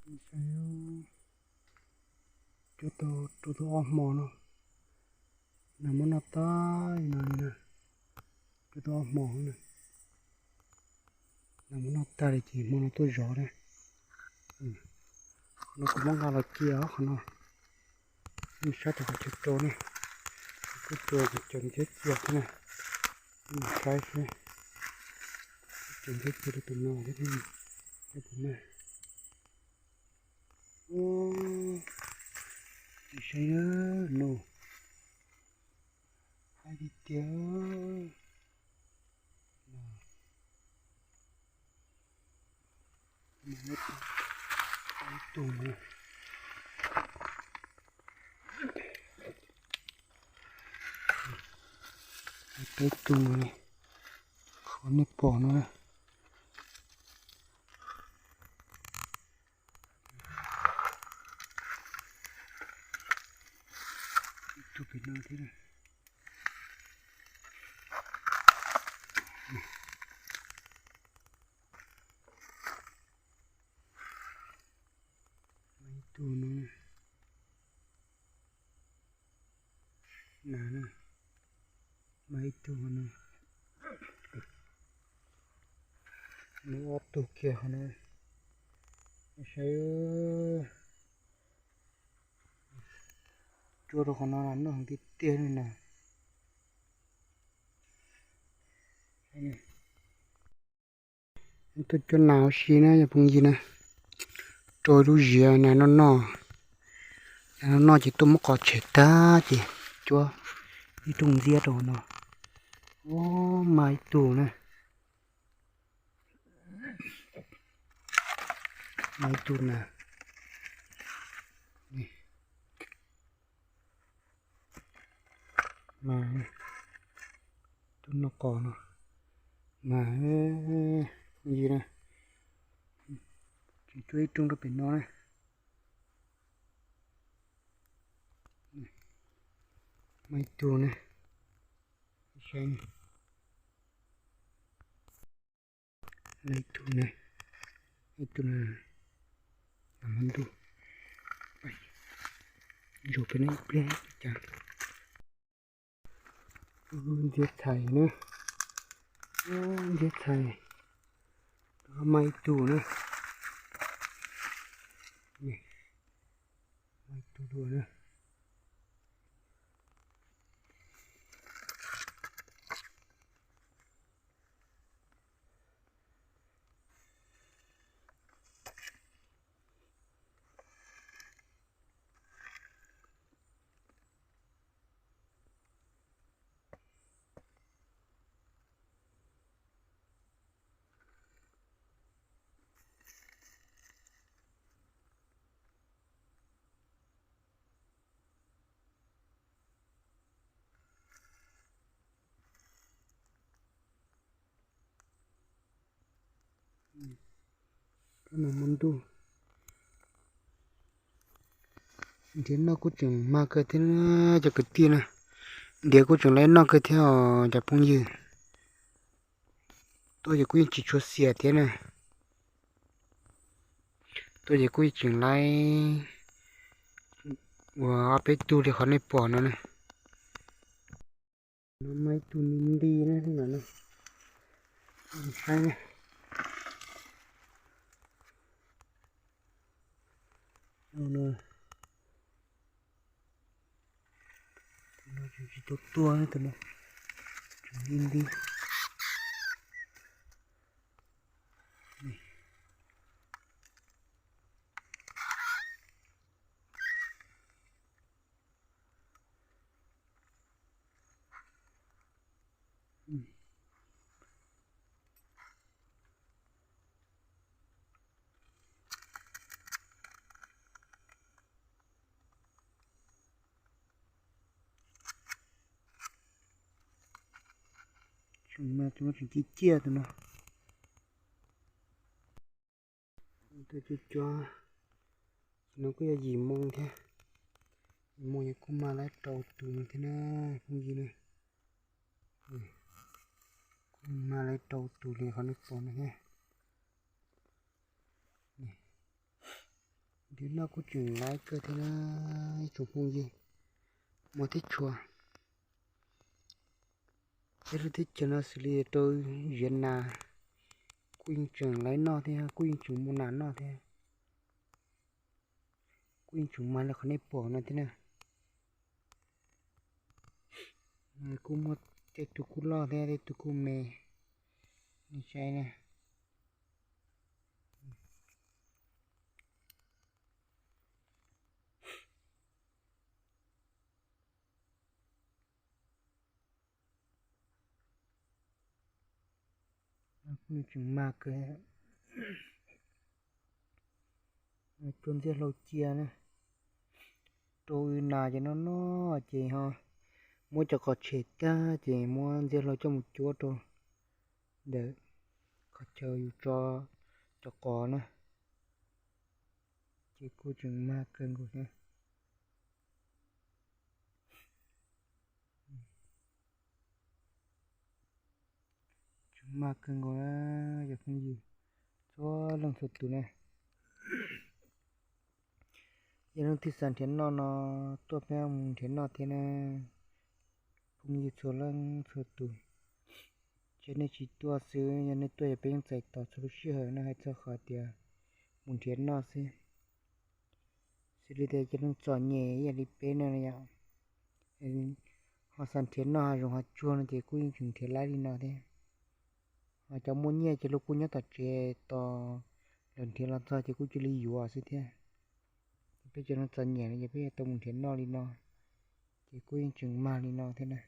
Cuab tau rau tau ob hmo no, nag muab noj tag li no li na, cuab tau ob hmo na, nag muab noj tag li ces hmo no tuaj zov na. Qhov no kuv muab nqa los cia qhov no, nej saib tau qhov chaw rau na, kuj rau cov ntxhiab cia thiab na, nej saib seb, cov ntxhiab cia rau tus no thiab, tus no. Saib no, haib tiag tiag. Ib tug no, peb tug no, qhov nej pom no. Ib tug pem no thiab. Ib tug no, na, mas ib tug no, muaj ob tug kiag qhov no, saib, cuab rau qhov no noj heev tiag tiag li na. Tuaj cuab nas ua si na cov phooj ywg na, rau lub ziav nas noj noj, nas noj noj ces tuaj muab qos tshem tag ces cuab ib rooj ntxiab rau no. Ub, mas ib tug na, mas ib tug na. Mas tuaj noj qos no, mas phooj ywg na, tseem cuab ib rooj rau pem no na. Mas ib tug na, saib, ib tug na, ib tug na, nas hmo ntuj, zaum pem no ib pliag cas. Ntxiab txhais na, ntxiab txhais, mas ib tug na, mas ib tug dua na. Kab nas hmo ntuj, nrhiav noj kuj tseem mag kawg thiab cov kwv tij na, nrhiav kuj tseem laiv noj kawg thiab os cov phooj ywg. Tuaj ces kuj yeej tsis tshua xiam thiab na, tuaj ces kuj yeej tseem laiv ua ob peb tug li qhov nej pom no na. No mas ib tug ni nti na, saib na. Tus no tseem tsis tau tuaj, tus no tseem li nti. Tseem mas tus no tseem ciaj ciaj tus no. Tus cuab cuab no kuj yog yim moo thiab, yim moo kuj mag laiv rau tus no thiab na, phooj ywg na. Kuj mag laiv rau tus li qhov nej pom no thiab. Tus noj kuj tseem laiv kawg thiab na, ib tsoom phooj ywg, muaj thiab tshua. Peb lub teb chaws no xws li rau ziav nas kuj yeej tseem laiv noj thiab, kuj yeej tseem muaj nas noj thiab, kuj yeej tseem mag li qhov nej pom no thiab na. Kuj muaj tej tug kuj loj thiab tej tug kuj me, nej saib na. Kuj tseem mag kawg. Cuab ntxiaj hlau cia na, rau nas ces noj noj ces ho muab cov qos tshem tag ces muab ntxiaj hlau coj mus cuab rau ntawm qhov chaw yus tso cov qos na, ces kuj tseem mag kawg nkaus thiab. Tseem mag kawg nkaus na, cov phooj ywg txhua leej txhua tus na. Yog leej twg xav nrhiav noj no tuaj peb mus nrhiav noj thiab na, phooj ywg txhua leej txhua tus. Ces nej tsis tuaj xwb, yog nej tuaj yog peb yeej txais tos txhua lub sij hawm no hais txog qhov tias mus nrhiav noj xwb. Xws li tias cov neeg txom nyem ib yam li peb no yom, ho xav nrhiav noj hav zoov hav tsuag no ces kuj yeej tseem nrhiav laib li no thiab. Ho cov muaj nyiaj ces luag kuj nyob tom tsev tos lawv nrhiav los txog ces kuj cia li yuav xwb thiab. Peb cov neeg txom nyem no ces peb yuav tau mus nrhiav noj li no, ces kuj yeej tseem mag li no thiab na.